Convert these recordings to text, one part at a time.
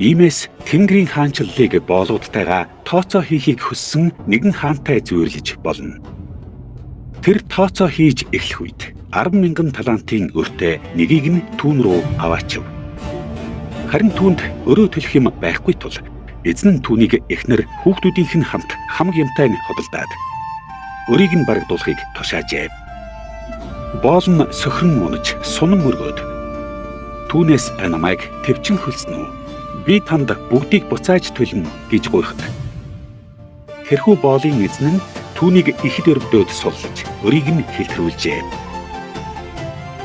Иймээс Тэнгэрийн хаанчлалыг боолуудтайгаа тооцоо хийхийг хүссэн нэгэн хаантай зүйрлэж болно. Тэр тооцоо хийж эхлэх үед 10,000 талантын өртэй нэгийг нь түүн рүү аваачив. Харин түүнд өрөө төлөх юм байхгүй тул эзэн нь түүнийг эхнэр хүүхдүүдийнх нь хамт хамаг юмтай нь худалдаад өрийг нь барагдуулахыг тушаажээ. Боол нь сохирон унаж сунан мөргөөд түүнээс намайг төвчин хөлснө үү? Би танд бүгдийг буцааж төлнө гэж гуйхад тэрхүү боолын эзэн нь түүнийг ихэд өрөвдөөд суллаж өрийг нь хилтрүүлжээ.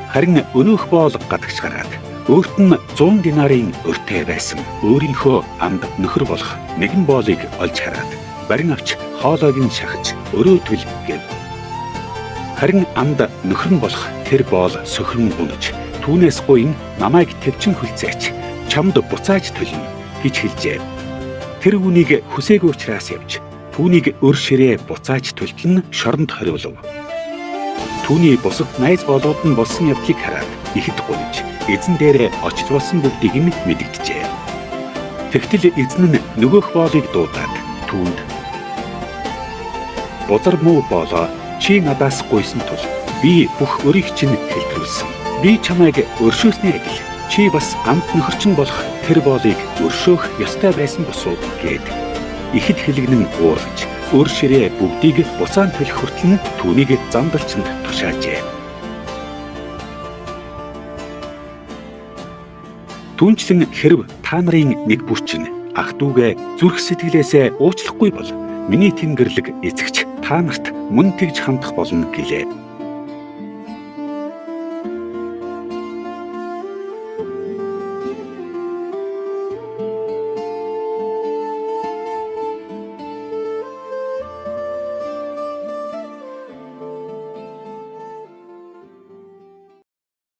Харин өнөөх боол гадагш гараад өөрт нь 100 динарын өртэй байсан өөрийнхөө амд нөхөр болох нэгэн боолыг олж хараад барин авч хоолойг нь шахаж өрөө төл гэв. Харин амд нөхөр нь болох тэр боол сохирон унаж түүнээс гуйн намайг төвчин хөлцөөч чамд буцааж төлнө гэж хэлжээ. Тэр үүнийг хүсээгүй учраас явж түүнийг өр ширээ буцааж төлтөл нь шоронд хориулав. Түүний бусад найз боолууд нь болсон явдлыг хараад ихэд гуниж эзэн дээрээ очиж болсон бүгдийг нь мэдэгджээ. Тэгтэл эзэн нь нөгөөх боолыг дуудаад түүнд бузар муу боолоо чи надаас гуйсан тул би бүх өрийг чинь хэлтрүүлсэн. Би чамайг өршөөсний адил чи бас амт нөхөрчин болох тэр боолыг өршөөх ёстой байсан босуу гэд. Ихэд хэлэгнэн уурлаж өр ширээ бүгдийг буцаан төлөх хүртэл нь түүнийг зандалчинд тушаажээ. Түүнчлэн хэрв та нарын нэг бүрчин ах дүүгээ зүрх сэтгэлээсээ уучлахгүй бол миний тэнгэрлэг эцэгч та нарт мөн тэгж хандах болно гэлээ.